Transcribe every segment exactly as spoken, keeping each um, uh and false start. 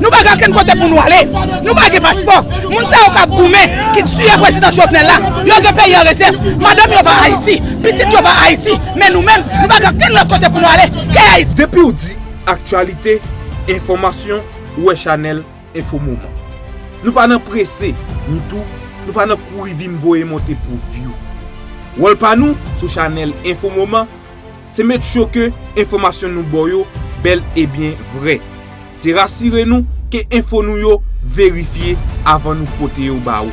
Nou pa gen okenn kote pou nou ale. Nou pa gen paspò. Moun sa yo k ap goumen, ki tiye prezidan Jovenel la, yo gen peyi an rezèv. Madanm yo pa Ayiti, pitit yo pa Ayiti. Men nou menm, nou pa gen okenn lòt kote pou nou ale ke Ayiti. Depi w di aktyalite, enfòmasyon, ou wè chanèl Enfo Moman. Nou pa nan prese, ni tou, nou pa nan kouri vin voye monte pou vyou. Wòl pa nou sou chanèl Enfo Moman, se make sure ke enfòmasyon nou ba w yo bèl e byen vrè. Se rasire nou ke enfo nou yo verifye avan nou pote yo ba ou.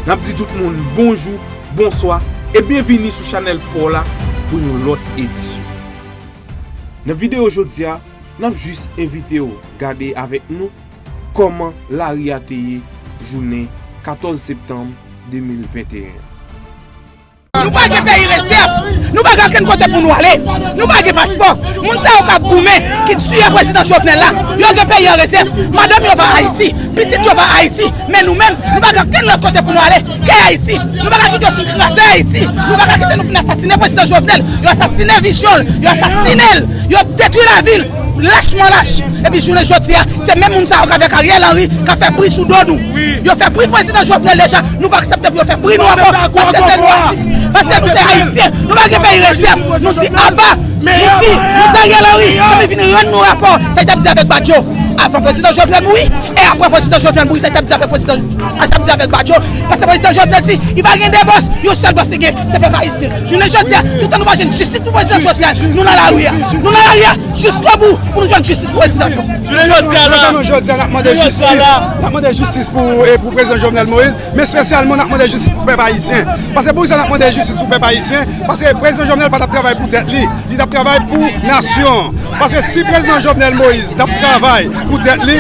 N ap di tout moun bonjou, bonswa e byenvini sou chanèl pa w la pou yon lòt edisyon. Nan videyo jodi a, n ap jis envite w gade avèk nou kòman lari a te ye jounen katòz septanm de mil venteyen an. Nou pa gen peyi rezèv. Nou pa gen okenn kote pou nou ale. Nou pa gen paspò. Moun sa yo k ap goumen, ki tiye prezidan Jovenel la, yo gen peyi an rezèv. Madanm yo pa Ayiti, pitit yo pa Ayiti. Men nou menm, nou pa gen okenn lòt kote pou nou ale ke Ayiti. Nou pa ka kite yo fin kraze Ayiti. Nou pa ka kite nou fin asasinen prezidan Jovenel. Yo asasinen vizyon l, yo asasinen l, yo detwi lavi l. Lachman lach. Epi jounen jodi a, se menm moun sa yo k avèk Ariel Henry k ap fè bri sou do nou. Yo fè bri prezidan Jovenel deja. Nou pa aksepte pou yo fè bri nou ankò. Paske se nou rasis. Paske nou se Ayisyen. Nou pa gen peyi rezèv. Nou di aba. Nou di, nou di Ariel Henry, sa vin vin rann nou rapò. Sa l t ap di avèk Badio. Avan prezidan Jovenel mouri, e apre prezidan Jovenel mouri, sa l t ap di avèk prezidan, sa l t ap di avèk Badio. Paske prezidan Jovenel di, li pa gen de bòs, yon sèl bòs li gen, se pèp ayisyen. Jounen jodi a, toutan nou pa jwenn jistis pou prezidan Jovenel, nou nan lari a. Nou nan lari a, jiskobou, pou nou jwenn jistis pou prezidan Jovenel. Jounen jodi a la, jounen jodi a, n ap mande jistis. N ap mande jistis pou, e, pou prezidan Jovenel Moïse, men espesyalman n ap mande jistis pou pèp ayisyen. Paske poukisa n ap mande jistis pou pèp ayisyen? Paske prezidan Jovenel pa t ap travay pou tèt li, li t ap travay pou nasyon an. Paske si prezidan Jovenel Moïse t ap travay pou tèt li,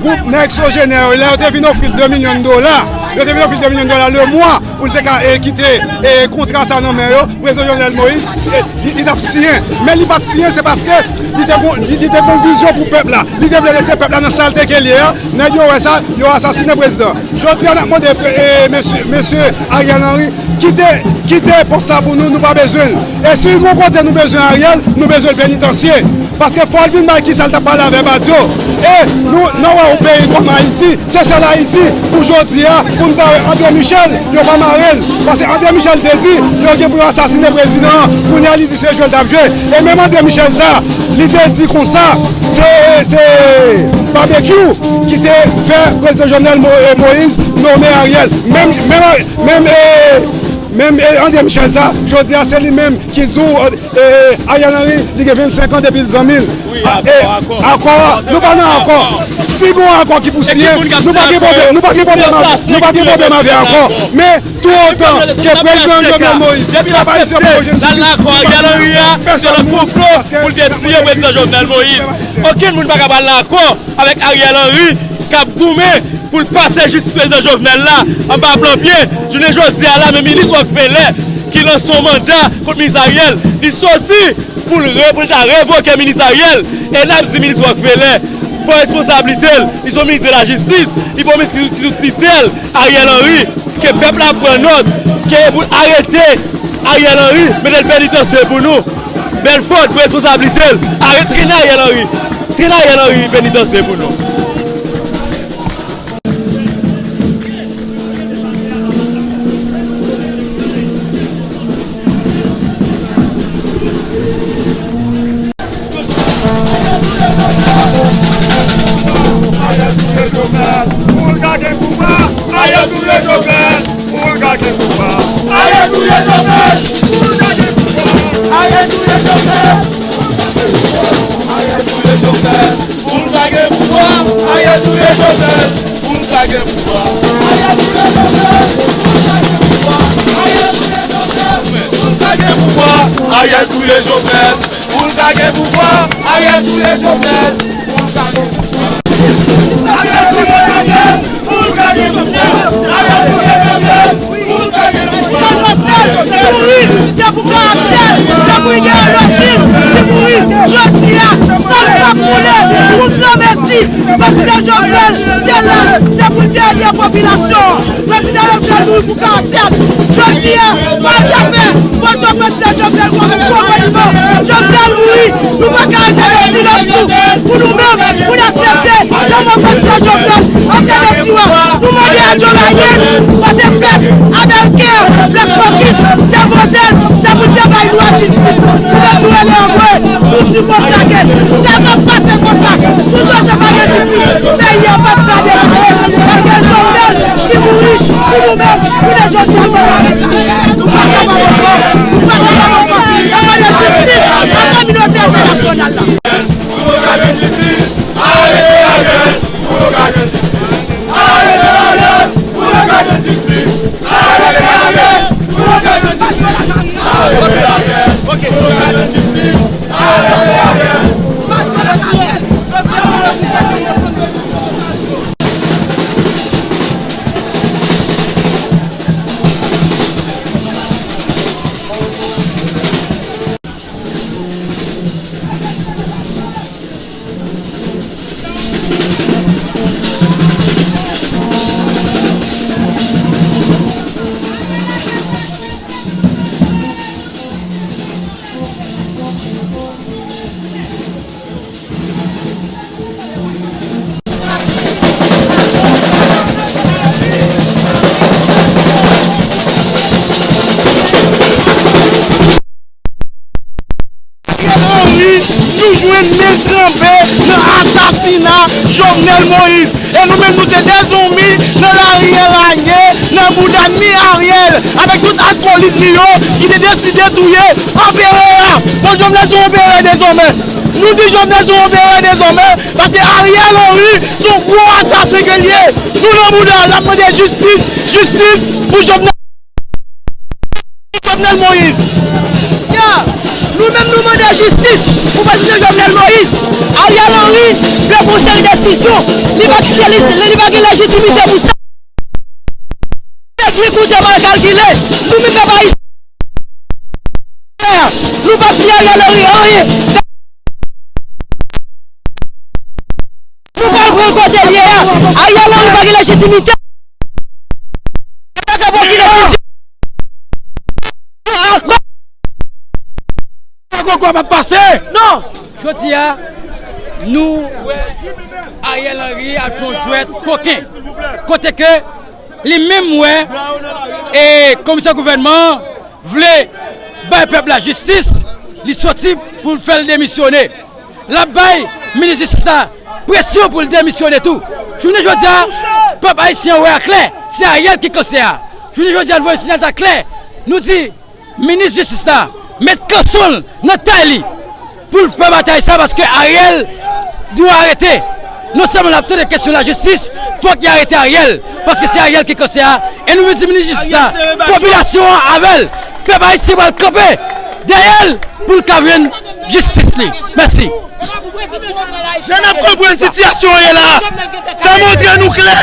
gwoup nèg Sogener yo, lè yo te vin ofri l de milyon dola, yo te vin ofri l de milyon dola le mwa pou l te ka, e, kite, e, kontra sa nan men yo, prezidan Jovenel Moïse, e, li, li t ap siyen. Men li pa t siyen, se paske li te gon, li, li te gon vizyon pou pèp la. Li te vle retire pèp la nan salte ke l ye a. Nèg yo wè sa, yo asasinen prezidan. Jodi a, n ap mande, e, mesye, mesye Ariel Henry, kite, kite pòs la pou nou, nou pa bezwen l. E si gon kote nou bezwen Ariel, nou bezwen l penitansye. Paske fò l vin bay kisa l t ap pale avè Badio. E nou, nou wè yon peyi kòm Ayiti, se sèl Ayiti, pou jodi a, pou n ta wè André Michel, yo pa mare l. Paske André Michel te di, yo gen pou yo asasinen prezidan an. Kounye a, li di se jwe l t ap jwe. E menm André Michel sa, li te di konsa, se, se Babekyou ki te fè prezidan Jovenel Mo-, e, Moïse nonmen Ariel. Menm, menm, menm, e, menm, e, André Michel sa, jodi a, se li menm ki di w, e, Ariel Henry, li gen vennsenk an depi l zanmi l. Wi, a, e, akò, akò. Akò a, nou pa nan akò. Si gon akò ki pou siyen, nou pa gen pwoblèm, nou pa gen pwoblèm avè, nou pa gen pwoblèm avè akò. Men, tou otan ke prezidan Jovenel Moïse, pèp ayisyen pa jwenn jistis, pèsonn mouri, paske prezidan Jovenel Moïse. Okenn moun pa ka pral nan akò avèk Ariel Henry k ap goumen pou l pase jistis prezidan Jovenel la anba plan pye. Jounen jodi a la, men minis Rockefeller ki lanse yon manda kont minis Ariel, li soti pou l re-, pou l ta revoke minis Ariel. E n ap di minis Rockefeller pran responsablite l. Li se yon minis de la jistis, li pa yon minis ki sou titèl Ariel Henry. Ke pèp la pran nòt, ke pou l arete Ariel Henry, mete l penitansye pou nou. Belfort pran responsablite l. Arete, trennen Ariel Henry. Trennen Ariel Henry penitansye pou nou. Ariel touye Jovenel! Pou l ka gen pouvwa! Ariel touye Jovenel! Pou l ka gen pouvwa! Ariel touye Jovenel! Pou l ka gen pouvwa! Ariel touye Jovenel! Ariel touye Jovenel! Pou l ka gen pouvwa! Ariel touye Jovenel! Pou l ka gen pouvwa! Ariel touye Jovenel! Pou l ka gen pouvwa! Ariel touye Jovenel! Pou l ka gen pouvwa! Ariel touye Jovenel! Pou l ka gen pouvwa! Ariel touye Jovenel! Pou l ka gen pouvwa! Ariel touye Jovenel! Pou l ka gen pouvwa! Ariel touye Jovenel! Pou l ka gen pouvwa! Se pou karaktè l, se pou ideyoloji l, li mouri jodi a, sa l t ap vle pou l nan mezi, Prezidan Jovenel te la, se pou l te ede popilasyon an. Prezidan Jovenel mouri pou karaktè l. Jodi a, pa t ap fè foto Prezidan Jovenel kòm gwo moniman. Jovenel mouri, nou pa ka rete nan silans nou. Pou nou menm, pou n aksepte lanmò Prezidan Jovenel, antre nan tiwa. Nou mande a Joe Biden, kote pèp ameriken an, pèp fokis, te vote l, se pou l te bay nou a jistis. Nou menm nou rele anmwe, nou di konsa ke sa p ap pase konsa. Tout otan pa gen jistis, peyi an p ap ka demare. Paske Jovenel ki mouri pou nou menm, jounen jodi a fò n arete sa. Nou pa kapab ankò, nou pa kapab ankò. N ap mande jistis a kominote entènasyonal la. Ariel Henry, nou jwenn men l tranbe nan asasina Jovenel Moïse. E nou menm, nou se de zonbi nan lari Elanye, nan boudad ni Ariel, avèk tout akolit li yo ki te deside touye anperè a. Bon, Jovenel se yon anperè dezòmè. Nou di Jovenel se yon anperè dezòmè, paske Ariel Henry se yon gwo asasen ke l ye. Nou nan bouda l, n ap mande jistis, jistis pou Jovenel. Jovenel Moïse. Ya, nou menm nou mande jistis pou prezidan Jovenel Moïse. Ariel Henry pran yon seri desizyon. Li pa, li, li pa gen lejitimite pou sa. Li koute mal kalkile. Nou menm pèp ayisyen, nou p ap di Ariel Henry anyen. Nou pral pran kote l ye a. Ariel Henry pa gen lejitimite. Ankò. Ankò, kwa p ap pase? Non. Jodi a, nou wè Ariel Henry ap jwe yon jwèt koken. Kote ke li menm wè, e komisè gouvènman an vle bay pèp la jistis, li soti pou l fè l demisyone. L ap bay minis jistis la presyon pou l demisyone tou. Jounen jodi a, pèp ayisyen an wè a klè, se Ariel ki kansè a. Jounen jodi a, nou voye sinyal sa klè. Nou di, minis jistis la, met kanson l nan tay li pou l fè batay sa, paske Ariel dwe arete. Non sèlman l ap tande kesyon lajistis, fòk li arete Ariel, paske se Ariel ki kansè a. E nou vin di minis jistis la, popilasyon an avè l, pèp ayisyen pral kanpe dèyè l pou l ka jwenn jistis li. Mèsi. Jan n ap konprann sitiyasyon an ye la a, sa montre nou klè,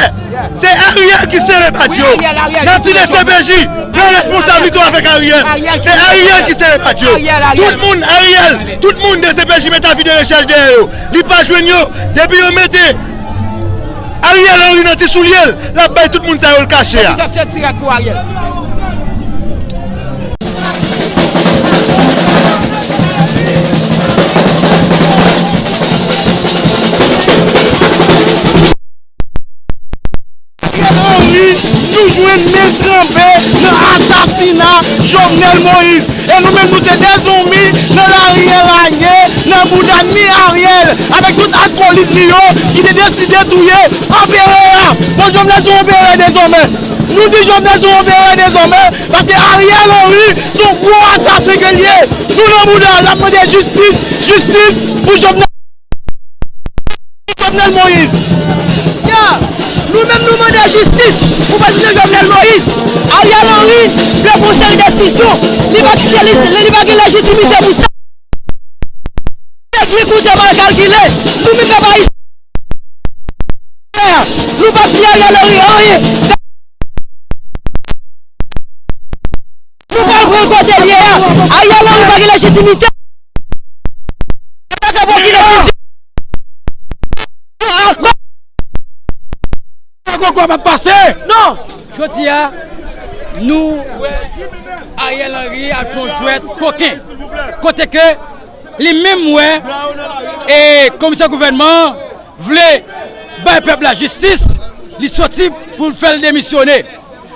se Ariel ki sere pat yo. Nan ti D C P J, pran responsablite w avèk Ariel. Se Ariel ki sere pat yo. Tout moun, Ariel, tout moun D C P J met avi de rechèch dèyè yo. Li pa jwenn yo. Depi yo mete Ariel Henry nan ti soulye l, l ap bay tout moun sa yo l kache a. Konbitansye dirèk pou Ariel. Ariel Henry, nou jwenn men l tranbe nan asasina Jovenel Moïse. E nou menm, nou se de zonbi nan lari Elanye, nan boudad ni Ariel, avèk tout akolit li yo ki te deside touye anperè a. Bon, Jovenel se yon anperè dezòmè. Nou di Jovenel se yon anperè dezòmè, paske Ariel Henry se yon gwo asasen ke l ye. Nou nan bouda l, n ap mande jistis, jistis pou Jovenel. Jovenel Moïse. Ya, nou menm nou mande jistis pou prezidan Jovenel Moïse. Ariel Henry pran yon seri desizyon. Li pa, li, li pa gen lejitimite pou sa. Li koute mal kalkile. Nou menm pèp ayisyen, nou p ap di Ariel Henry anyen. Nou pral pran kote l ye a. Ariel Henry pa gen lejitimite. Atake pwokirè. Koko p ap pase. Non. Jodi a, nou wè Ariel Henry ap jwe yon jwèt koken. Kote ke li menm wè e komisè gouvènman an vle bay pèp la jistis, li soti pou l fè l demisyone.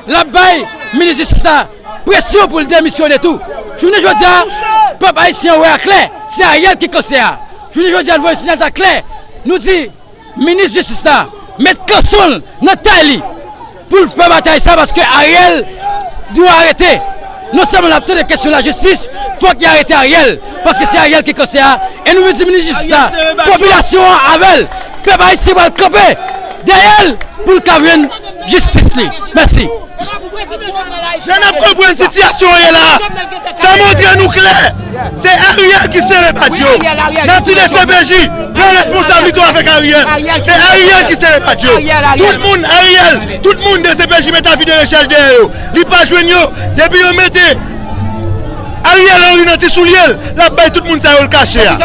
L ap bay minis jistis la presyon pou l demisyone tou. Jounen jodi a, pèp ayisyen an wè a klè, se Ariel ki kansè a. Jounen jodi a, nou voye sinyal sa klè. Nou di, minis jistis la, met kanson l nan tay li pou l fè batay sa, paske Ariel dwe arete. Non sèlman l ap tande kesyon lajistis, fòk li arete Ariel, paske se Ariel ki kansè a. E nou vin di minis jistis la, popilasyon an avè l, pèp ayisyen pral kanpe dèyè l pou l ka jwenn jistis li. Mèsi. Jan n ap konprann sitiyasyon an ye la, sa montre nou klè, se Ariel ki sere badyo. Nati de C P J, pran responsablite w avèk Ariel. Se Ariel ki sere badyo. Tout moun, Ariel, tout moun de C P J met avi de rechèch dèyè yo. Li pa jwenn yo. Depi yo mete Ariel Henry nan ti soulye l, l ap bay tout moun sa yo l kache a.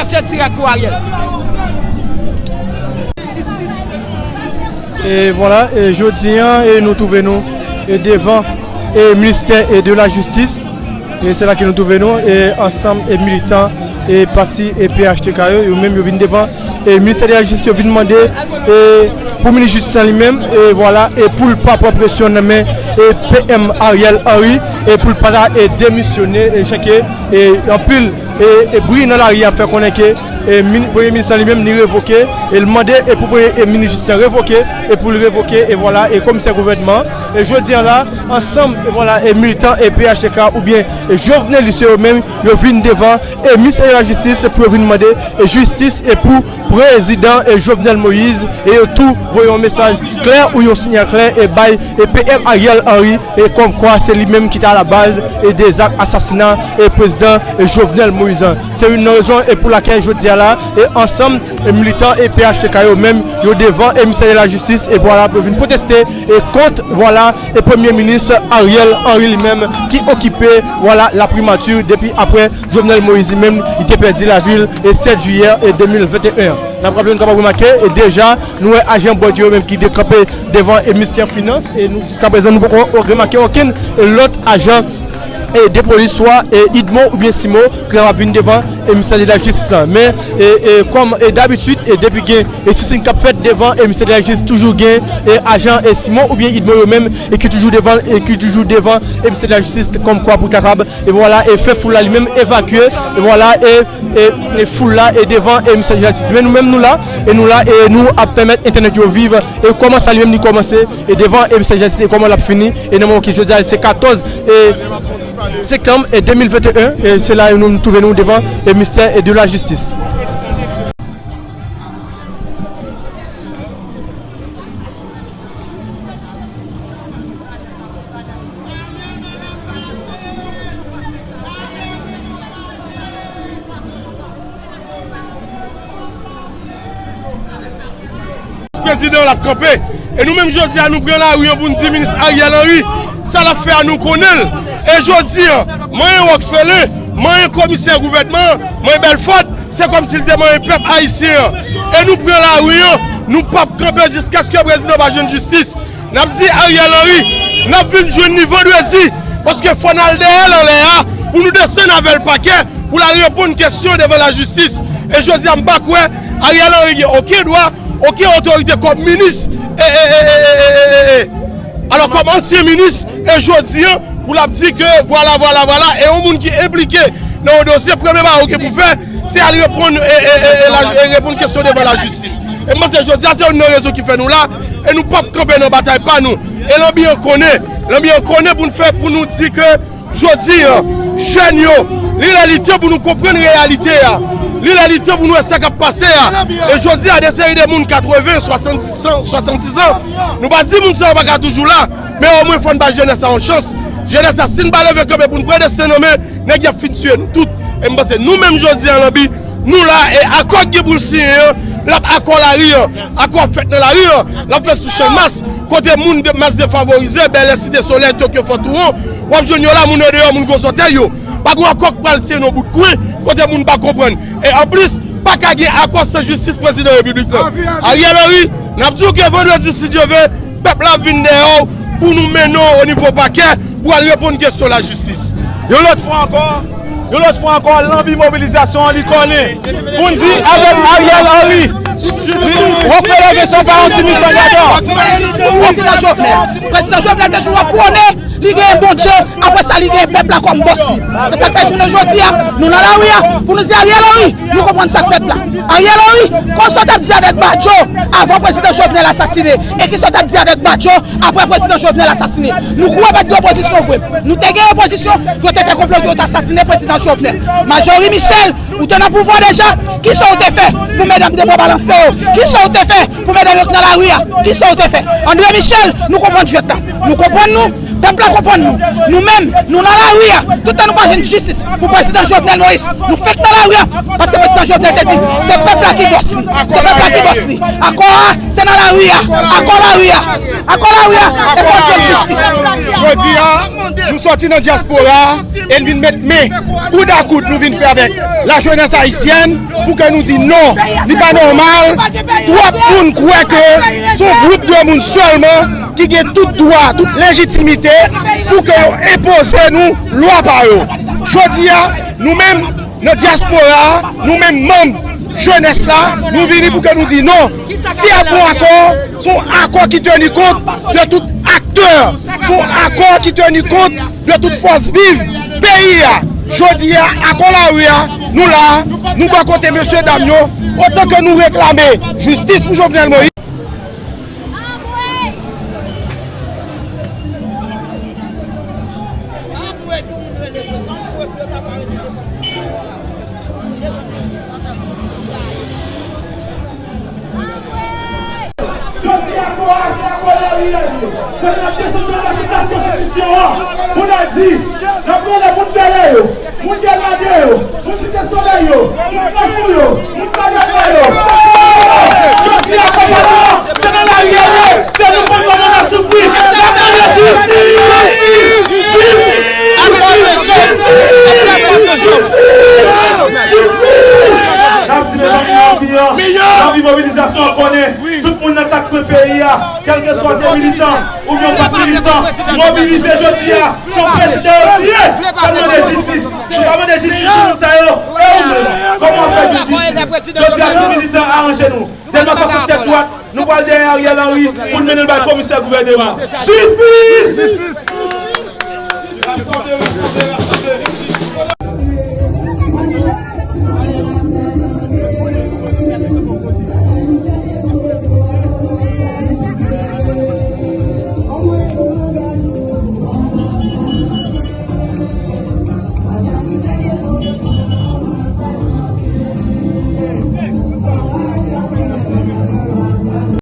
E vwala, e jodi a, e nou twouve nou, e devan, e ministè, e de la jistis, e se la ke nou twouve nou, e ansanm, e militan, e pati, e P H T K yo, yo menm yo vin devan, e ministè de la jistis, yo vin mande, e pou minis jistis la li menm, e vwala, e pou l pa pran presyon nan men, e P M Ariel Henry, e pou l pa ta, e demisyone, e jan ke, e anpil, e, e bri nan lari a fè konnen ke, e, mini-, premye minis lan li menm, li revoke, e l mande, e pou premye, e minis jistis lan revoke, e pou l revoke, e vwala, e komisè gouvènman an. E jodi a la, ansanm, e vwala, e militan, e P H T K, oubyen, e jovenelis yo menm, yo vin devan, e ministè de la jistis, pou yo vin mande, e jistis, e pou prezidan, e Jovenel Moïse, e yo tou voye yon mesaj klè ou yon sinyal klè, e bay, e P M Ariel Henry, e kòmkwa se li menm ki te alabaz, e de zak asasina, e prezidan, e Jovenel Moïse an. Se youn nan rezon, e pou lakèl jodi a la, e ansanm, e militan, e P H T K yo menm, yo devan, e ministè de la jistis, e vwala, pou yo vin pwoteste, e kont, vwala, e premye minis Ariel Henry li menm, ki okipe, vwala, laprimati depi apre Jovenel Moïse li menm, li te pèdi lavi l, e sèt jiyè, e de mil venteyen an. N ap raple, nou kapab remake, e deja, nou wè ajan bòdyo yo menm ki dekanpe devan, e ministè finans, e nou, jiskaprezan, nou poko remake okenn, e lòt ajan, e de polis, swa, e idmo oubyen simo, ki kapab vin devan, e ministè de la jistis la. Men, e, e kòm, e dabitid, e depi gen, e sisin k ap fèt devan, e ministè de la jistis toujou gen, e ajan, e simo oubyen idmo yo menm, e ki toujou devan, e ki toujou devan, e ministè de la jistis, kòmkwa pou kapab, e vwala, e fè foul la li menm evakye, e vwala, e, e, e foul la, e devan, e ministè de la jistis. Men nou menm nou la, e nou la, e nou ap pèmèt entènèt yo viv, e kòman sa li menm li kòmanse, e devan, e ministè de la jistis, e kòman l ap fini, e nan moman ki jodi a, se katòz, e septanm, e de mil venteyen, e se la nou twouve nou devan, e ministè, e de la jistis. Prezidan l ap kanpe. E nou menm jodi a, nou pran lari an pou n di minis Ariel Henry, sa l ap fè a, nou konnen l. E jodi a, manyen Rockefeller, manyen komisè gouvènman an, manyen Belfort, se kòmsi l te manyen pèp ayisyen an. E nou pran lari an, nou p ap kanpe jiskaske prezidan pa jwenn jistis. N ap di Ariel Henry, n ap vin jwenn li vandredi, paske fò n al dèyè l anlè a, pou nou desann avè l pakè, pou l al reponn kesyon devan lajistis. E jodi a, m pa kwè Ariel Henry gen okenn dwa, okenn otorite kòm minis, e, e, e, alò kòm ansyen minis, e jodi a, pou l ap di ke vwala, vwala, vwala, e yon moun ki enplike nan yon dosye, premye bagay ou gen pou fè, se al reponn, e, e, e, e, la, e reponn kesyon devan lajistis. E m panse jodi a se youn nan rezon ki fè nou la, e nou p ap kanpe nan batay pa nou. E lanbi an konnen, lanbi an konnen pou n fè, pou nou di ke jodi a, jèn yo, li lè li tan pou nou konprann reyalite a. Li lè li tan pou nou wè sa k ap pase a. E jodi a, de seri de moun katreven, swasanndis an, swasanndis an, nou pa di moun sa yo pa ka toujou la, men omwen fò n ba jenès la yon chans. Jenès la, si n pa leve kanpe pou n pran desten n an men, nèg y ap fin tiye nou tout. E m panse nou menm jodi a, lanbi, nou la, e akò k gen pou l siyen an, l ap akò lari an, akò ap fèt nan lari an, l ap fèt sou Channmas, kote moun de mas defavorize, Bèlè, Site Solèy, Tokyo, Fò Touwon, w ap jwenn yo la, moun andeyò, moun gwo zòtèy yo. Pa gen akò k pral siyen nan bout kwen, kote moun pa konprann. E anplis, pa ka gen akò san jistis prezidan repiblik lan. Ariel Henry, n ap di w ke vandredi, si Dye vle, Pèp la ap vin dèyè w pou nou mennen w o nivo pakè pou al reponn kesyon lajistis. Yon lòt fwa ankò, yon lòt fwa ankò, lanbi mobilizasyon an li konnen. Pou n di avèk Ariel Henry, Rockefeller Vincent pa yon ti misyon gadò. Prezidan Jovenel, Prezidan Jovenel te toujou ap pwone li genyen Bondye, apre sa li genyen pèp la kòm bòs li. Se sa k fè jounen jodi a, nou nan lari a pou nou di Ariel Henry, nou konprann sa k fèt la. Ariel Henry, konsa w t ap di avèk Badio avan Prezidan Jovenel asasinen, e kisa w t ap di avèk Badio apre Prezidan Jovenel asasinen. Nou kouri avèk de opozisyon vre. Nou te gen opozisyon, yo te fè konplo pou yo t asasinen Prezidan Jovenel. Majorie Michel, ou te nan pouvwa deja, kisa w te fè pou medam Debò balanse yo? Kisa w te fè pou medam yo k nan lari a? Kisa w te fè? André Michel, nou konprann jwèt la. Nou konprann nou, pèp la konprann nou. Nou menm, nou nan lari a. Toutan nou pa jwenn jistis pou Prezidan Jovenel Moïse, nou fèk nan lari a. Paske Prezidan Jovenel te di, se pèp la ki bòs li. Se pèp la ki bòs li. Akò a, se nan lari a. Akò lari a. Akò lari a. E pou jwenn jistis. Jodi a, nou sòti nan dyaspora a e n vin met men, koud a koud nou vin fè avèk lajenès ayisyèn pou ke nou di non. Li pa nòmal, twòp moun kwè ke se yon gwoup de moun sèlman ki gen tout dwa, tout lejitimite pou ke yo enpoze nou lwa pa yo. Jodi a, nou menm nan dyaspora a, nou menm manm jenès la, nou vini pou ke nou di non. Si y ap yon akò, se yon akò ki teni kont de tout aktè, se yon akò ki teni kont de tout fòs viv peyi a. Jodi a, akò lari a, nou la, nou bò kote mesye dam yo, otan ke nou reklame jistis pou Jovenel Moïse. Jodi a, akò a, se akò lari a li ye. Kote n ap desann anba sou plas konstitisyon an pou n al di, n ap rele moun Bèlè yo, moun Dèlma de yo, moun Site Solèy yo, moun Kafou yo, moun Padèkò yo. Jodi a, akò pa nou an, se nan lari a li ye. Se nou konn kòman n ap soufri. N ap mande jistis! Jistis! Jistis! Jistis! N ap di mezanmi, lanbi an, lanbi mobilizasyon an konnen tout moun nan kat kwen peyi a, kèlkeswa w te militan oubyen w pa t militan, mobilize jodi a. Se yon prezidan yo tiye, fò n mande jistis. Si w pa mande jistis pou moun sa yo, e ou menm, kòman w ap fè jwenn jistis? Jodi a, tout militan, aranje nou. Dèlma swasannkat dwat, nou pral dèyè Ariel Henry pou n mennen l bay komisè gouvèneman. Jistis!